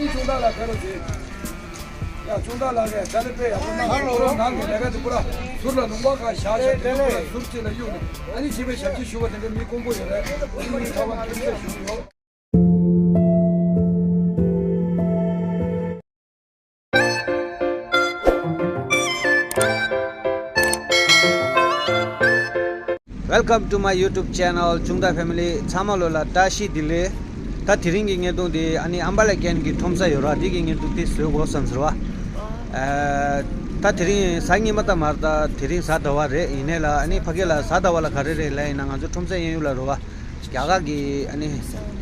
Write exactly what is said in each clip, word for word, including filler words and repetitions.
ཁྱུང་བདག་ལགས་ཕེབས་རོགས་གྱིས། ཡ་ཁྱུང་བདག་ལགས་ཀྱིས་དཀའ་ལས་དཔེ་ཡག་པོ་གནང་། ཁོ་རང་ནང་གི་ལས་ཀ་དེ་པུ་ར་ཟུར་ལ་ལུང་པ་ཁག་བཞག་བཞག་དེ་པུ་ར་ཟུར་གཅིག་ལ་གཡུགས་ནས་ཨ་ནི་བྱིས་པའི་ཞབས་ཕྱི་ཞུ་བ་དེ་འདྲ་མི་དཀོན་པོ་ཡོད་རེད། ཨ་ནི་མི་ཁ་བ་ཐུགས་རྗེ་ཞུ་གི་ཡོད། Welcome to my YouTube channel Chungda Family. ཚང་མ་ལོ་ལ་བཀྲ་ཤིས་བདེ་ལེགས། ད་དེ་རིང་གི་བརྙན་ཐུང་འདི་ཨ་ནི་ཨམ་བ་ལ་ཀན་གྱི་ཁྲོམ་ས་ཡོད་ར། འདི་གི་བརྙན་ཐུང་འདི་བཟོས་དགོས་བསམ་ཟེར་བ། ཨ་ད་དེ་རིང་གཟའ་ཉི་མ་ད་མ་རེད། ད་དེ་རིང་གཟའ་ཟླ་བ་རེད། ཡིན་ནའི་ལ་ཨ་ནི་ཕ་གི་ལ་གཟའ་ཟླ་བ་ལ་ག་རེ་རེད་ལབ་ཡིན་ན་ང་ཚོ་ཁྲོམ་ས་གཡས་གཡོན་ལ་རེད་བ། རྒྱ་གར་གྱི་ཨ་ནི་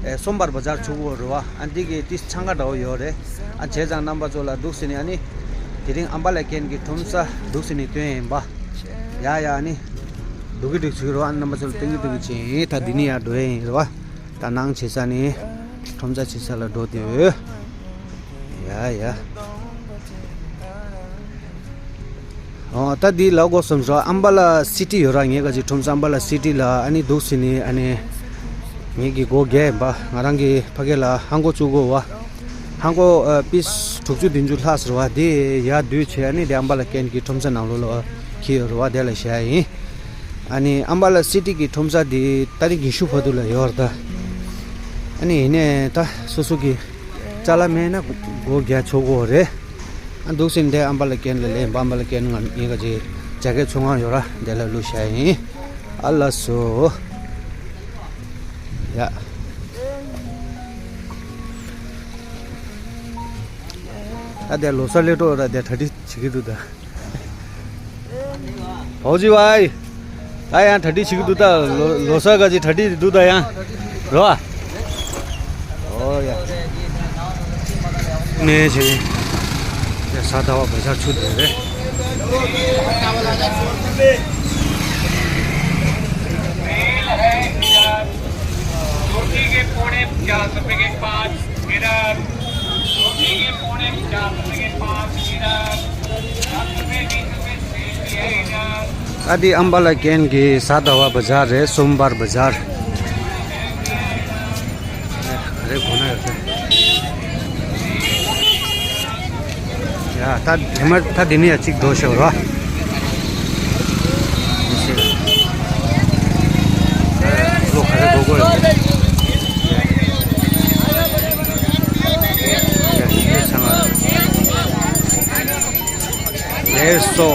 ཨེ་སོམ་བར་བ་ཛར་བྱུག་པོ་རེད་བ། ཨ་འདི་གི་ཏི་འཆང་ཁ་འདྲ་བོ་ཡོད་རེད། ཨ་བྱས་ཙང་རྣམ་པ་ཚོ་ལ་འདུག་སེ་ནི་ཨ་ནི་དེ་རིང་ཨམ་བ་ལ་ཀན་གྱི་ཁྲོམ་ས་འདུག་སེ་ནི་སྟོན་ཡིན་པ། ཡ་ཡ་ཨ་ནི་འདུག་གི་འདུག་བྱུག་རེད་བ། རྣམ་པ་ཚོ་ལ་སྟོན་གི་འདུག་གི་བྱས་ཡིན། ད་འདི་ནི་ཡར་འགྲོ་ཡ་ཡིན་རེད་བ། ད་ནང་བྱེད་ས་ནི་ཁྲོམ་ས་བྱེད་ས་ལ་འགྲོ་དེ་འོས། ཡ་ཡ། ཨོ་ད་འདི་ལ་གོ་སོང་ཟེར་ཨམ་བ་ལ་སི་ཊི་ཡོད་ར། ངའི་ག་ཅིག་ཁྲོམ་ས་ཨམ་བ་ལ་སི་ཊི་ལ་ཨ་ནི་འདུག་སེ་ནི་ཨ་ནི་ངེད་ཀྱི་སྒོ་བརྒྱབ་ཡིན་པ། ང་རང་གི་ཕ་གི་ལ་ཧང་གོ་བཙུགས་དགོས་བ། ཧང་གོ་ཨ་པིས་དྲུག་ཅུ་བདུན་ཅུ་ལྷག་ཟེར་བ་དེ་ཡར་བསྡུས་བྱས་ཨ་ནི་དེ་ཨམ་བ་ལ་ཀན་གྱི་ཁྲོམ་ས་ནང་ལོགས་ལ་འཁྱེར་ཡོད་རེད་བ། དེ་ལ་བཞག་ཡིན། ཨ་ནི་ཨམ་བ་ལ་སི་ཊི་གི་ཁྲོམ་ས་དེ་ཏ་རིག་ཉི་ཤུ་བར་དུ་ལ་ཡོད་རེད་ད། ཨ་ནི་ཡིན་ནའི་ད་སོ་སོ་གི་ཅ་ལག་མེད་ན་སྒོ་རྒྱག་ཆོག་གོ་རེད། ཨ་འདུག་སེ་འདི་ཨམ་བ་ལ་ཀན་ལ་སླེབས། ཨམ་བ་ལ་ཀན་ང་ཡིན་ག་ཅིག་ཇ་ཀེ་ཚོང་ཁང་ཡོད་ར། འདི་ལ་བླུགས་བཞག་ཡིན། ཨ་ལ་སོ། ཡ། ད་དེ་ལོ་གསར་སླེབས་འགྲོ་ར། དེ་གྲ་སྒྲིག་བྱེད་ཀྱི་འདུག་ད། ཧོ་ཇི་ཝའི། ད་ཡང་གྲ་སྒྲིག་བྱེད་ཀྱི་འདུག་ད། ལོ་ལོ་གསར་ག་ཅིག་གྲ་སྒྲིག་འདུག་ད་ཡང་། རོ། ཨོ་ཡ། ནས་བྱས། ཡ་གཟའ་ཟླ་བ་བ་ཤར་ཆུ་དེ་རེད། ཨ་འདི་ཨམ་བ་ལ་ཀན་གྱི་གཟའ་ཟླ་བ་བ་ཛར་རེད། སོམ་བར་བ་ཛར། ག་རེ་དགོས་ན་ཡོད་ཚད། ཡ་ད་དེ་མ་ད་དེ་ནས་ཡ་གཅིག་འགྲོ་ཤོག་རོ། ལོ་ག་རེ་དགོས་དགོས་ཡོད་ཚད། ལེགས་སོ།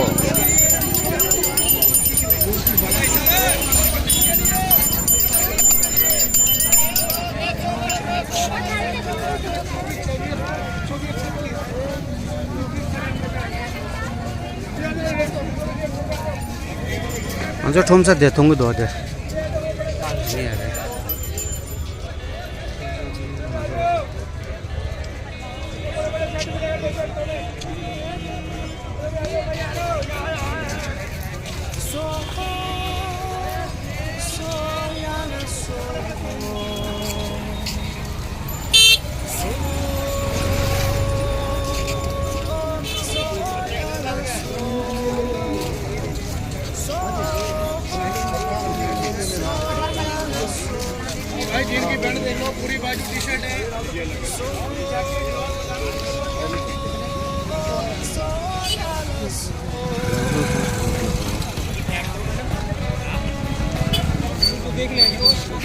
ང་ཚོ་ཁྲོམ་ས་དེ་མཐོང་གི་འདུག་དེ། ནི་ཡ་རེད། भाई, जीन की पैंट देख लो, पूरी बाजू टी शर्ट है।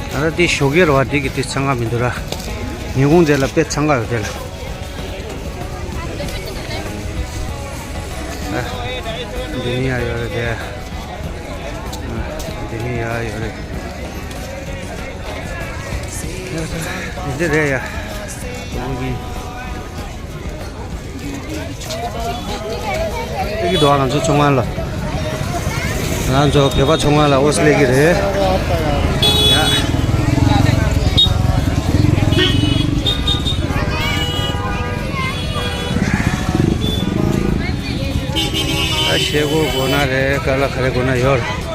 ད་ལྟ་དེ་ཞོགས་ཀས་རེད་བ། དེ་གི་དེ་འཚང་ཁ་མི་འདུག་ར། ཉིན་གུང་དེ་ལ་དཔེ་འཚང་ཁ་ཡོད་དེ་ལ། ཨ། འདི་ནི་ཡ་ཡོད་རེད་དེ། ཨ། འདི་ནི་ཡ་ཡོད་རེད། འདི་རེད་ཡ། ཨེ་གི་འདུག་ང་ཚོ་ཚོང་ཁང་ལ། ང་ཚོ་བོད་པ་ཚོང་ཁང་ལ་འོ་ཙི་སླེབས་ཀྱི་རེད། ཡ། ཨ་ཤེལ་སྒོར་དགོས་ན་རེད། ཀ་ལ་ག་རེ་དགོས་ན་ཡོད་རེད།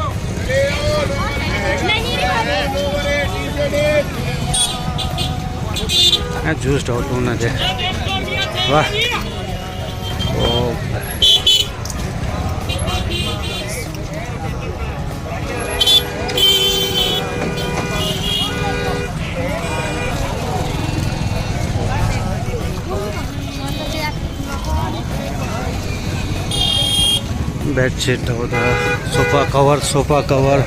ཨ་ཇུས་འདྲ་བོ་བཏུང་ན་དེ། བ། ཨོ། བེཌ་ཤིཊ་འདྲ་བོ་དང་སོ་ཕ་ཀ་བར། སོ་ཕ་ཀ་བར།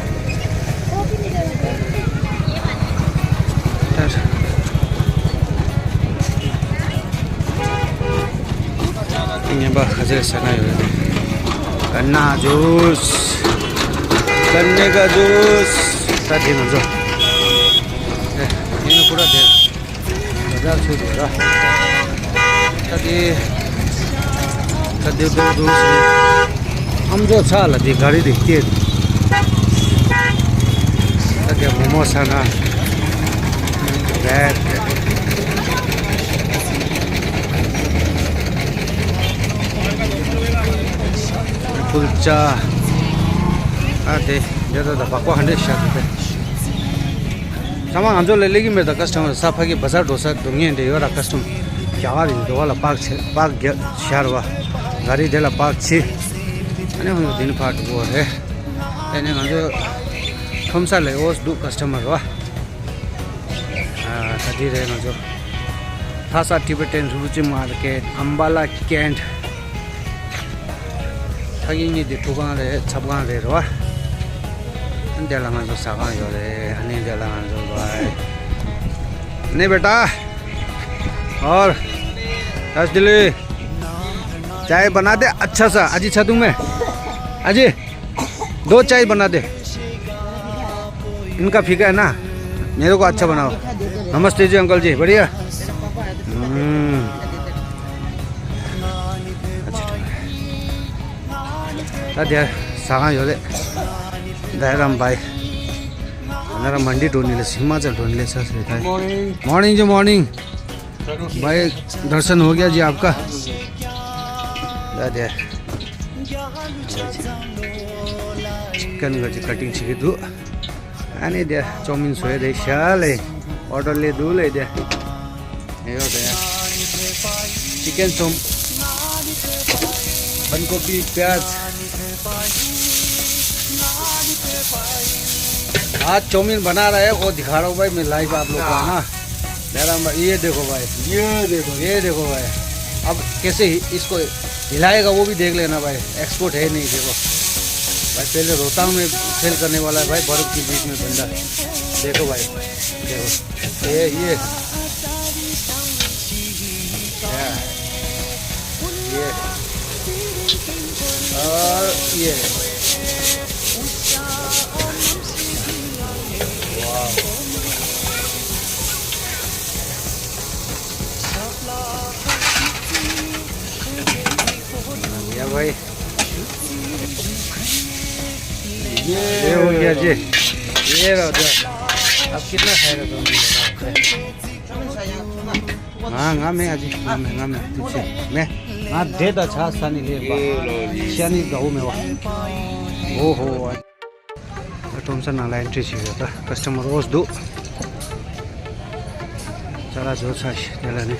རྔན་པ་ག་ཚད་ཟ་ན་ཡོད་རེད། ཀ་ན་ཇུས། ཀ་ནེ་ཀ་ཇུས། ད་དེ་ང་ཚོ་ཨེ་ཡིན་ན་ཁུ་ར་དེ། བཟའ་ཚོད་འདུག་ར། ད་དེ། ད་དེ་འདུག་འདུག་ཟེར། ཨམ་ཅོག་ཚ་ལ་དེ་ག་རེ་དེ་སྐྱེས། ད་དེ་མོག་མོག་ཟ་ན། རེད། ཕུལ་ཅ། ཨ་དེ། དེ་ད་ད་སྦག་སྦག་ཧ་འདྲེ་ཤ་དེ་དེ། ཚང་མ་ང་ཚོ་ལ་སླེབས་ཀྱི་མེད་ད། ཀ་སི་ཊ་མར་ས་ཕ་གི་བ་ཟར་འགྲོ་ས་འགྲོ་མཁན་དེ་ཡོད་ར། ཀ་སི་ཊ་མར་རྒྱ་གར་རིང་འགྲོ་བ་ལ་པག་ཆེ་པག་རྒྱ་ཤར་བ། ག་རི་དེ་ལ་པག་ཆེ། ཨ་ནི་ཧོ་དེ་ནི་ཕར་འགྲོ་གོ་རེད། ཨ་ནི་ང་ཚོ་ཁྲོམ་ས་ལ་ཡོད་འདུག་ཀ་སི་ཊ་མར་ར། ཨ་ད་དེ་རེད་ང་ཚོ། Lhasa Tibetan Refugee Market, Ambala Cantt. ཕ་གི་གཉིས་དེ་ཐུག་ཁང་རེད། ཚབ་ཁང་རེད་རེད་བ། འདི་ལ་ང་ཚོ་ཟ་ཁང་ཡོད་རེད། ཨ་ནི་འདི་ལ་ང་ཚོ་བའི། नहीं बेटा। और राजदिली चाय बना दे अच्छा सा। अजी छा दूं मैं। अजी दो चाय बना दे। इनका फीका है ना, मेरे को अच्छा बनाओ। नमस्ते जी अंकल जी, बढ़िया। हम्म। अच्छा। ད་དེ་ཟ་ཁང་ཡོད་རེད། ད་རམ་བའི། ང་རང་མན་ཌི་འགྲོ་ནི་ལས། ཧི་མ་ཅལ་འགྲོ་ནི་ལས་ས་ཟེར་ད། Morning. Morning जी, morning। भाई दर्शन हो गया जी आपका। ད་དེ། ཅི་ཀན་ག་ཅི་ཀ་ཊིང་བྱེད་ཀྱི་འདུག་ཨ་ནི་དེ་ཅོ་མིན་བཟོས་རེད་ཤག་ལས། ཨོ་ཌར་སླེབས་འདུག་ལས་དེ། ཡོད་དེ། चिकन चौम-, बंद गोभी, प्याज। आज चाउमीन बना रहा है, वो दिखा रहा हूँ भाई मैं लाइव आप लोग को, है ना। मेरा म-, ये देखो भाई। ये देखो। ये देखो भाई। अब कैसे इसको हिलाएगा वो भी देख लेना भाई। एक्सपोर्ट है नहीं, देखो। भाई पहले रोहतांग में सेल करने वाला है भाई, बर्फ के बीच में बंदा। देखो भाई, देखो। ये, ये। या। ये। और ये। वाह। या भाई। ये हो गया जी। ये रहा उधर। अब कितना खाएगा दोनों? हाँ, हाँ, मैं आज, हाँ, मैं, हाँ, मैं, तुझसे, मैं, हाँ, दे दा, छा, सानी ले बा। ये लो जी। शानी गाँव में वा। ओहो। ཁྲོམ་ས་ནང་ལ་ཨེན་ཊི་རི་བྱེད་ཡོད། ད་ཀ་སི་ཊ་མར་ཨོས་འདུག་ཅ་ལག་བཟོ་ཚར་ཤག་དེ་ལ་ནི།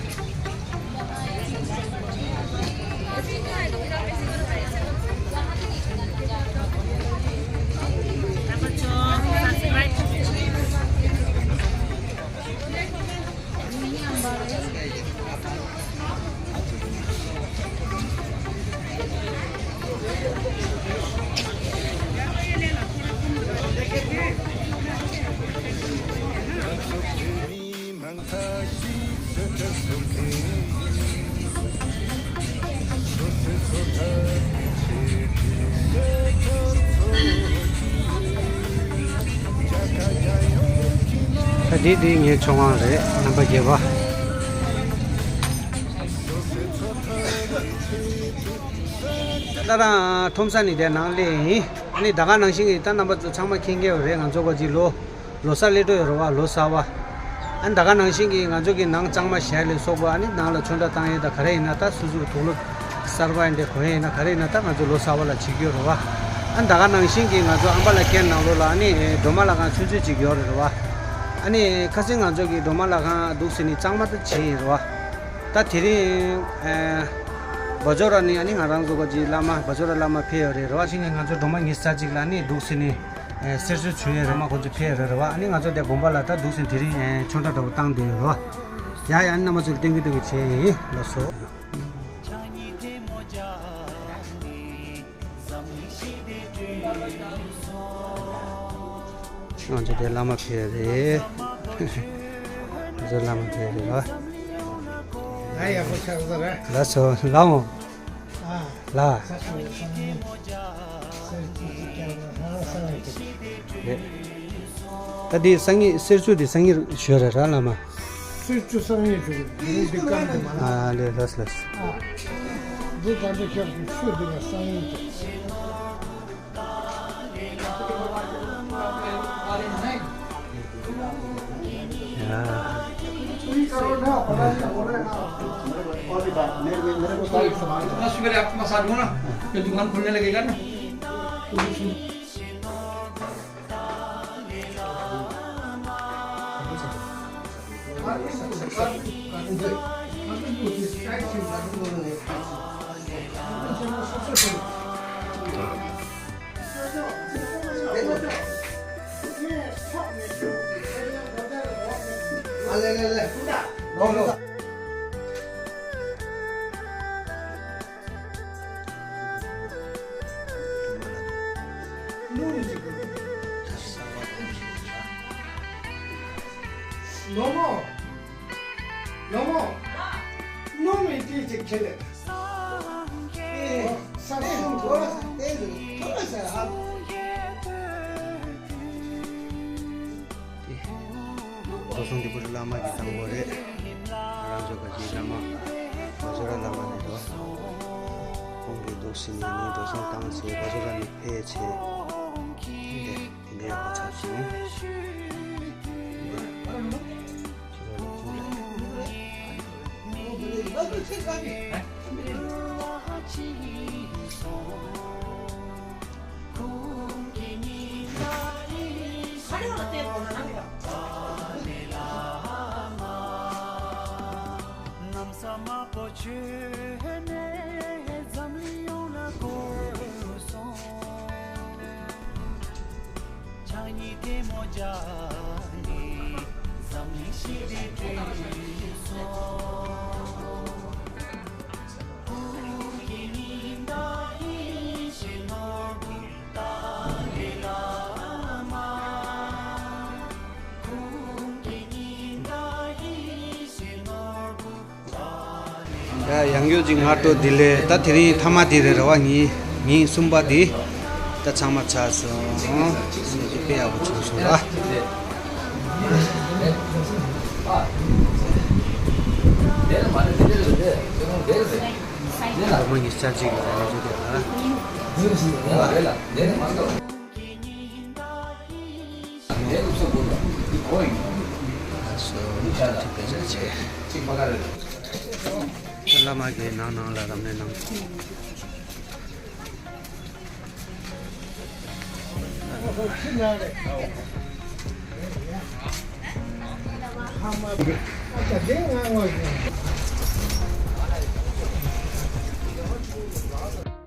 ད་འདི་འདི་ངའི་ཆོས་ཁང་རེད། རྣམ་པ་བརྒྱད་པ། ད་རང་ཁྲོམ་ས་ནས་དེ་ནང་སླེབས་ཡིན། ཨ་ནི་ད་ག་ནང་བཞིན་གྱི་ད་རྣམ་པ་ཚོ་ཚང་མ་མཁྱེན་གྱི་ཡོད་རེད། ང་ཚོ་ག་ཅིག་ལོ། ལོ་གསར་སླེབས་འགྲོ་ཡོད་རེད་བ། ལོ་གསར་བ། ཨ་ནི་ད་ག་ནང་བཞིན་གྱི་ང་ཚོ་གི་ནང་གཙང་མ་བཞག་ལས་སོགས་པ། ཨ་ནི་ནང་ལ་ཚོན་ཁྲ་བཏང་ཡས་དང་ག་རེ་ཡིན་ན། ད་སོ་སོ་གི་དུག་ལོག་གསར་པ་ཡིན་དེ་གོན་ཡས་ཡིན་ན། ག་རེ་ཡིན་ན་ད་ང་ཚོ་ལོ་གསར་བ་ལ་བྱེད་ཀྱི་ཡོད་རེད་བ། ཨ་ནི་ད་ག་ནང་བཞིན་གྱི་ང་ཚོ་ཨམ་བ་ལ་ཀན་ནང་ལོགས་ལ་ཨ་ནི་སྒྲོལ་མ་ལྷ་ཁང་ཆུང་ཆུང་ཅིག་ཡོད་རེད་བ། ཨ་ནི་ཁ་སང་ང་ཚོ་གི་སྒྲོལ་མ་ལྷ་ཁང་འདུག་སེ་ནི་གཙང་མ་ད་བྱས་ཡིན་རེད་བ། ད་དེ་རིང་ཨ་བ་ཇོ་ར་ནི་ཨ་ནི་ང་རང་ཚོ་ག་ཅིག་བླ་མ་བ་ཇོ་ར་བླ་མ་ཕེབས་ཡོད་རེད་རེད་བ། ཕྱིན་ནས་ང་ཚོ་སྒྲོལ་མ་ཉི་ཤུ་རྩ་གཅིག་ལ་ནི་འདུག་སེ་ནི། ཨེ་གསེར་གསོལ་ཞུ་ཡས་རེད་མ། ཁོང་ཚོ་ཕེབས་རེད་རེད་བ། ཨ་ནི་ང་ཚོ་དེ་དགོན་པ་ལ་ད་འདུག་སེ་དེ་རིང་ཨེ་ཆོས་འབྲེལ་འདྲ་པོ་བཏང་བསྡད་ཡོད་རེད་བ། ཡ་ཡ། ཨ་ནི་རྣམ་པ་ཚོ་ལ་སྟོན་གི་སྟོན་གི་བྱས་ཡིན། ལགས་སོ། ང་ཚོ་དེ་བླ་མ་ཕེབས་རེད། ང་ཚོ་བླ་མ་ཕེབས་རེད་ར། ང་ཡག་པོ་ཆགས་ས་རེད། ལགས་སོ་ལགས་འོང་། ཨ། ལགས། ས་ཆུ་སང་ཉིན། སེར་ཆུ་ཅིག་ཀྱང་ཧ་སང་ཉིན་ཅིག་རེད། ད་འདི་སང་ཉིན་གསེར་ཆུ་འདི་སང་ཉིན་ཞོ་རེད་ར་བླ་མ། གསེར་ཆུ་སང་ཉིན་ཞོ་རེད། འདི་འདི་སྐར་འདི་མ་ན། ཨ་ལེ་ལགས་ལགས། ཨ། འདི་ད་འདི་ཤར་གྱི་ཆུ་འདི་ལ་སང་ཉིན་ཅིག सुबह आपको मसाज होना, फिर दुकान खुलने लगेगा ना। ལོ་མོ། ལོ་མོ། ནོ་མི་ཏི་ཏི་ཁེ་ལེ། ཨེ། ས་ཁོང་གོ་ལ་ས་ཏེ་ལུ་ཐོ་ལ་ས་ཧ། འགྲོ་སོང་འདི་པུ་རི་བླ་མ་གི་དང་པོ་རེད། རང་ཚོ་ག་ཅིག་བླ་མ། ང་ཚོ་ར་བླ་མ་ནས་འགྲོ། ཁོང་གི་འདུག་སེ་ནས་ནི་འགྲོ་སོང་བཏང་ཚེ་ང་ཚོ་ར་ནི་ཕེབས་ཚེ། དེ་དེ་འདྲ་ཡག་པོ་ཆགས་སོང་། ཡ་ཡང་ཡོད་ཅིག་སྔ་དྲོ་བདེ་ལེགས། ད་དེ་རིང་མཐའ་མ་དེ་རེད་ར་བ། ཉིན་ཉིན་གསུམ་པ་དེ་ད་ཚང་མ་ཚར་སོང་། སེམས་ཤུགས་དཔེ་ཡག་པོ་བྱུང་སོང་ར། ལོ་མ་ཉི་ཤུ་རྩ་གཅིག་གི་ལོ་རྒྱུས་དེ་ལ། བླ་མ་གིས་ནང་ནང་ལ་རབ་གནས་གནང་། ང་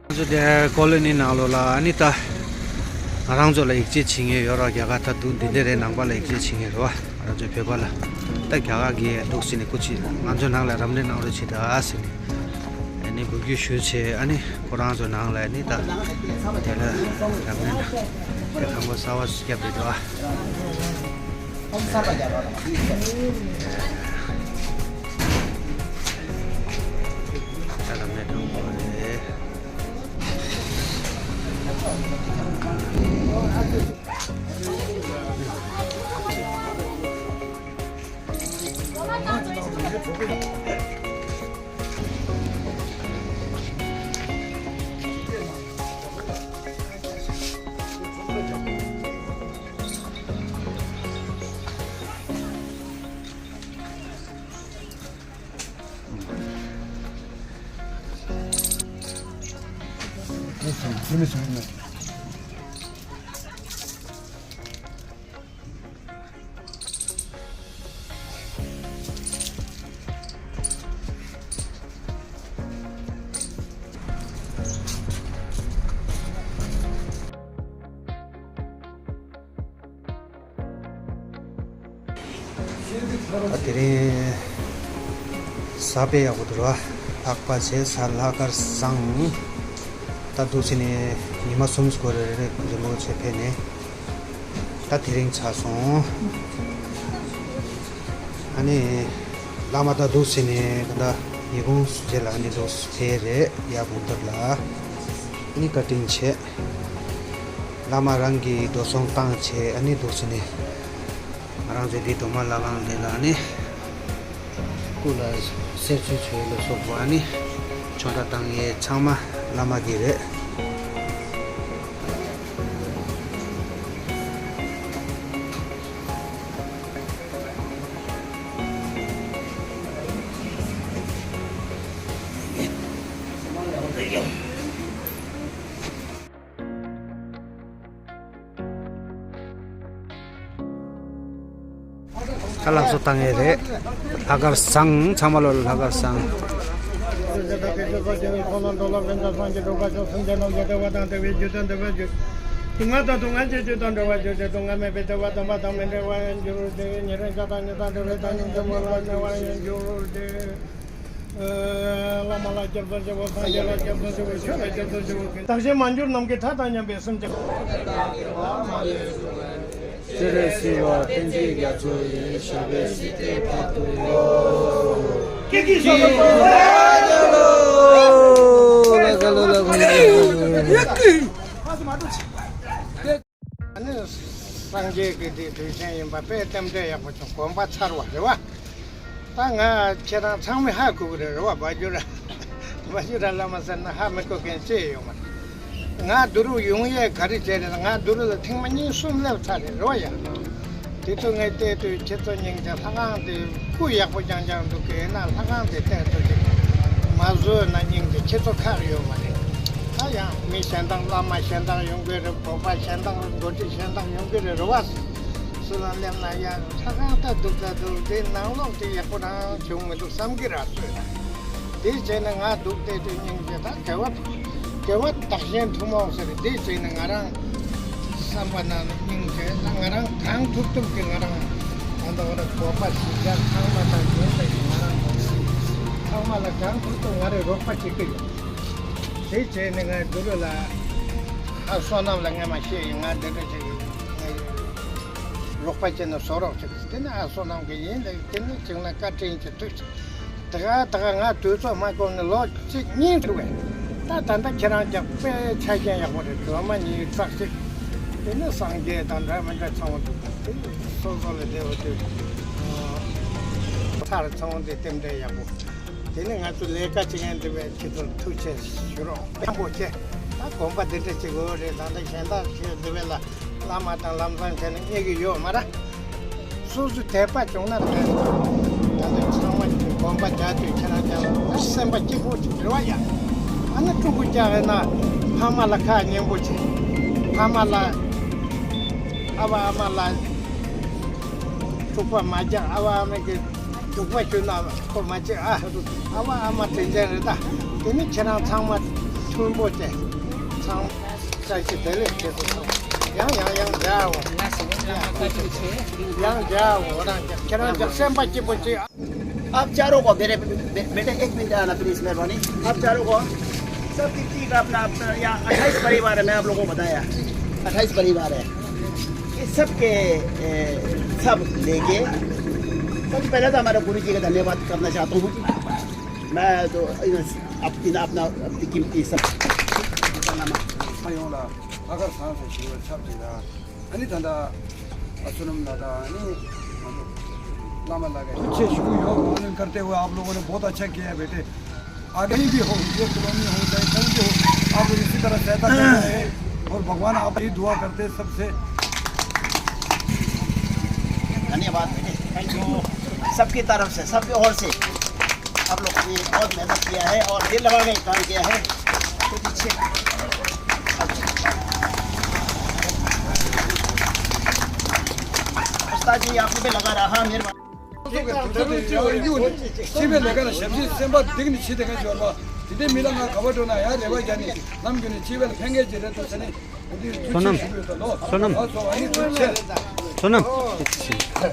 ཚོ་དེ་ཀོ་ལོ་ནི་ནང་ལོགས་ལ་ཨ་ནི་ད་ང་རང་ཚོ་ལ་ཡིད་ཆེས་བྱེད་མཁན་ཡོད་ར། རྒྱ་གར་ད་དུང་འདི་འདྲ་རེད། ནང་པ་ལ་ཡིད་ཆེས་བྱེད་མཁན་རེད་བ། ང་ཚོ་བོད་པ་ལ་ད་རྒྱ་གར་གྱིས་འདུག་སེ་ནས་སྐུ་མཁྱེན་ང་ཚོ་ནང་ལ་རབ་གནས་གནང་རོགས་བྱེད་ད་ཟེར་ནས། ཨ་ནི་འབོད་སྐུལ་ཞུས་བྱས། ཨ་ནི་ཁོ་རང་ཚོ་ནང་ལ་ཨ་ནི་ད་དེ་ལ་རབ་གནས་ན་དེ་ཁང་པ་གསར་པ་ཞིག་བརྒྱབ་འདུག་ཨ། ད་རབ་གནས་ཁང་པ་རེད། ད་དེ་རིང་གཟའ་དཔེ་ཡག་པོ་འདུག་ར། ལྷག་པ་བྱས་གཟའ་ལྷག་དཀར་བཟང་། ད་ ད་འདུག་སེ་ནས་ཉི་མ་གསུམ་འགོར་རེད། རིན་པོ་ཆེ་ཕེབས་ནས་ད་དེ་རིང་ཚར་སོང་། ཨ་ནི་བླ་མ་ད་འདུག་སེ་ནས་ད་ཉིན་གུང་རྗེས་ལ་ཨ་ནི་འདུག་སེ་ཕེབས་རེད། ཡར་བུམ་ཐང་ལ་ཨ་ནི་བཀའ་དྲིན་ཆེ། བླ་མ་རང་གི་འགྲོ་སོང་བཏང་བྱས་ཨ་ནི་འདུག་སེ་ནས་ང་རང་ཚོའི་འདི་སྒྲོལ་མ་ལྷ་ཁང་འདི་ལ་ཨ་ནི། སྐུ་ལ་གསེར་ཚོན་བྱུག་ལ་སོགས་པ་ནི་ཆོ་འཕྲེན་བཏང་ཡས་ཚང་མ་བླ་མ་གི་རེད། ཁ་ལག་བཟོ་བཏང་ཡས་རེད། ལྷག་དཀར་བཟང་། ཚང་མ་ལོ་ལྷག་དཀར་བཟང་། བདག་གཞན་མ་གྱུར་ནམ་མཁའི་མཐའ་དང་མཉམ་པའི་སེམས་ཅན། སྤྱན་རས་གཟིགས་དབང་བསྟན་འཛིན་རྒྱ་མཚོ་ཡི། ཞབས་པད་སྲིད་མཐའི་བར་དུ་ཡོད། ཀྱེ་ཀྱེ་ཞབས་པད་ཨ་ནི་སངས་རྒྱས་ཀྱི་དེ་དུས་ཆེན་ཡིན་པ་དཔེ་རྟེན་འབྲེལ་ཡག་པོ་བྱུང་། དགོན་པ་ཚར་བ་རེད་བ། ད་ང་ཁྱེད་རང་ཚང་མས་ཧ་གོ་གི་རེད། རེད་བ། བ་ཇུ་ར་བ་ཇུ་ར་བླ་མ་ཟེར་ན་ཧ་མི་གོ་མཁན་ཅི་ཡོད་མ་རེད། ང་འདི་རུ་ཡོང་ཡས་ག་རེ་བྱས་རེད། ང་འདི་རུ་ལ་ཐེངས་མ་གཉིས་གསུམ་སླེབས་ཚར་རེད། རེད་བ་ཡ། དེ་ཚོ་ངས་བལྟས་དུས་ཁྱེད་ཚོ་སྙིང་རྗེ། ལྷ་ཁང་དེ་སྐུ་ཡག་པོ་རྐྱང་རྐྱང་འདུག་གི། ཡིན་ན་ལྷ་ཁང་དེ་བལྟས་ཚོ་ཅིག་མ་བཟོས་ན་སྙིང་རྗེ། ཁྱེད་ཚོ་ཁག་ཡོད་མ་རེད། ད་ཡང་མི་གཞན་དག་བླ་མ་གཞན་དག་ཡོང་གི་རེད། བོད་པ་གཞན་དག་འགོ་ཁྲིད་གཞན་དག་ཡོང་གི་རེད། རེད་བ། སུ་ལ་སླེབས་ན་ཡང་ལྷ་ཁང་ད་འདུག་ད་འདུག་དེ་ནང་ལོགས་དེ་ཡག་པོ་རང་བྱུང་མི་འདུག་བསམ་གི་ར་སོས་ན། དེ་བྱས་ན་ང་འདུག་བལྟས་དུས་སྙིང་རྗེ། ད་དགེ་བ་དགེ་བ་བདག་གཞན་ཐུན་མོང་ཟེར། དེ་བྱས་ན་ང་རང་བསམ་པ་ནང་ནས་སྙིང་རྗེ། ད་ང་རང་གང་ཐུབ་ཐུབ་ཀྱིས་ང་རང་ད་ལྟ་བར་བོད་པ་གཞིས་ཆགས་ཚང་མ་དང་གཞན་དག་གི་ང་རང་ཚང་མ་ལ་གང་ཐུབ་ཐུབ་ང་རང་རོགས་པ་བྱེད་ཀྱི་ཡོད། དེ་བྱས་ནས་ང་འདི་རུ་ལ་ཨ་བསོད་ནམས་ལ་ངས་མ་ཤེས་ཡིན། ང་འདི་འདྲ་ཅིག་ཡིན། ང་རོགས་པ་བྱས་ནས་བཟོ་རོགས་བྱེད། དེ་ནས་ཨ་བསོད་ནམས་ཀྱི་ཡིན་ལ། དེ་ནས་བྱུང་ན་བཀའ་དྲིན་གྱི་ཐུགས་ཆེ། ད་ག་ད་ག་ང་དུས་ཚོད་མ་འགོར་ནས་ལོ་གཅིག་གཉིས་འགྲོ་བས། ད་ད་ལྟ་ཁྱེད་རང་ཀྱང་དཔེ་ཆ་རྐྱེན་ཡག་པོ་རེད། སྒྲོལ་མ་ཉིད་བརྟག་ཅིག་དེ་ནས་སངས་རྒྱས་དང་འདྲ་མི་འདྲ་ཚང་བ་འདུག་དེ་སོ་སོ་ལ་བདེ་བ་འདུག་ཚར་ཚང་བ་འདི་རྟེན་འབྲེལ་ཡག་པོ། དེ་ནི་ང་ཚོ་ལས་ཀ་བྱེད་མཁན་འདི་བས་ཁྱེད་ཚོར་ཐུགས་རྗེ་ཆེ་ཞུ་རོགས། སྤྲང་པོ་བྱས། ད་དགོན་པ་འདི་འདྲ་ཅིག་ཡོད་རེད། ད་ལྟ་གཞན་དག་ཁྱེད་འདི་བས་ལ་བླ་མ་དང་ལམ་སང་བྱས་ནས་རྙེད་ཀྱི་ཡོད་མ་རེད། སོ་སོ་དད་པ་བྱུང་ན་རེད། ད་ལྟ་ཚང་མ་དགོན་པ་རྒྱག་དུས་ཁྱེད་རང་ཅག་ལ་སེམས་པ་སྐྱིད་པོ་ཅིག་རེད་བ་ཡ། ཨ་ནི་ཕྲུ་གུ་ཅག་ཡིན་ན་ཕ་མ་ལ་ཁ་སྙན་པོ་བྱེད། ཕ་མ་ལ་ཨ་བ་ཨ་མ་ལ་འཁྲུག་པ་མ་རྒྱག་ཨ་བ་ཨ་མ་གི་སྡུག་པ་ཞུ་ན་ཁོ་མ་བྱེད་ཨ། ཨ་བ་ཨ་མ་དྲིན་ཅན་རེད་ད། དེ་ནི་ཁྱེད་རང་ཚང་མ་མཐུན་པོ་བྱས། ཚང་མ་བཀྲ་ཤིས་བདེ་ལེགས་བྱེད་དགོས། ཡང་ཡང་ཡང་མཇལ་འོང་། ཡང་མཇལ་འོང་། རང་ཁྱེད་རང་ཅག་སེམས་པ་སྐྱིད་པོ་བྱེད། आप चारों को मेरे बे-, बेटे एक मिनट आना प्लीज, मेहरबानी। आप चारों को सब कितनी का अपना, अपना यहाँ अट्ठाईस परिवार है, मैं आप लोगों को बताया अट्ठाईस परिवार है। ये सब के, ए, सब लेके सबसे पहले तो हमारे गुरु जी का धन्यवाद करना चाहता हूँ। मैं तो इन, अप-, इन अपना अपनी कीमती सब ཁྱེད་ཚོ་ཡོངས་ལ་ལྷག་དཀར་བཟང་ཟེར་ཞུ་བའི་ཚབ་བྱེད་ད། ཨ་ནི་ད་ལྟ་བསོད་ནམས་ལགས་དང་ཨ་ནི་བླ་མ་ལགས་ཀྱིས་ཆེ་ཞུ་གི་ཡོད། पालन करते हुए आप लोगों ने बहुत अच्छा किया है बेटे। आगे भी हो, ये कॉलोनी हो चाहे कहीं भी हो, आप लोग इसी तरह सहायता करते रहे और भगवान आपकी दुआ करते हैं सबसे। धन्यवाद बेटे, थैंक यू। सबकी तरफ से, सबकी ओर से आप लोगों ने बहुत मेहनत किया है और दिल लगा के काम किया है। कुछ अच्छे उस्ताद जी, आपको भी लगा रहा, मेहरबानी। སྤྱི་པའི་ལས་ཀ་ལ་ཞབས་ཕྱི་སེམས་པ་གཏིང་ནས་བྱེད་བསྡད་མཁན་ཅིག་ཡོད་པ། དེ་འདྲའི་མི་ལ་ང་ག་པར་འགྲོ་ན་ཡང་རེ་བ་རྒྱག་ནས་ལམ་རྒྱུད་ནས་སྤྱི་པའི་ལ་ཕན་མཁན་ཅིག་རེད་འདུག་ཟེར་ནས་འོ་དེ་ཐུགས་ཆེ་ཞུ་གི་ཡོད་ད་ལོ། བསོད་ནམས། ཨ་ཚོ་ཨ་ནི་ཐུགས་ཆེ། བསོད་ནམས། ཨ་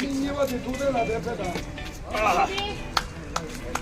ནི་གཉིས་པ་དེ་ཐུགས་རྗེ་ལ་རེ་ཕེ་དང་།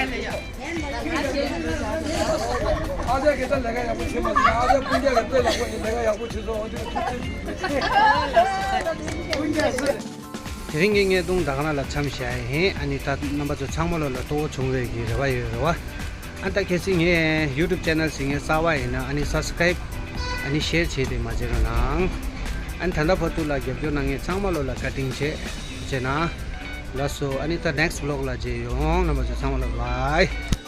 ཨ་ཅག་གིས་ད་ལས་ཀ་ཡག་པོ་བྱེད་མ་སོང་། ཨ་ཅག་སྤུན་ཀྱག་གིས་དཔེ་ཡག་པོ་ཡིན། ལས་ཀ་ཡག་པོ་བྱེད་སོང་། འོ་དེ་ཐུགས་རྗེ་ཆེ། སྤུན་ཀྱག་ཟེར། དེ་རིང་གི་བརྙན་ཐུང་ད་ག་ན་ལ་མཚམས་བཞག་ཡིན། ཨ་ནི་ད་རྣམ་པ་ཚོ་ཚང་མ་ལོ་ལ་ལྟོ་བོ་བྱུང་བའི་གི་རེ་བ་ཡོད་རེད་བ། ཨ་ད་གལ་སྲིད་ངའི་YouTube channel ཞིག་ངའི་རྩ་བ་ཡིན་ན། ཨ་ནི་subscribe ཨ་ནི་share བྱས་ཏེ་མ་བརྗེད་རོགས་གནང་། ཨ་ནི་ད་ལྟ་བར་དུ་ལ་རྒྱབ་སྐྱོར་གནང་མཁན་ཚང་མ་ལོ་ལ་བཀའ་དྲིན་ཆེ། བྱས་ན་ལགས་སོ། ཨ་ནི་ད་next vlog ལ་མཇལ་ཡོང་། རྣམ་པ་ཚོ་ཚང་མ་ལོ་bye།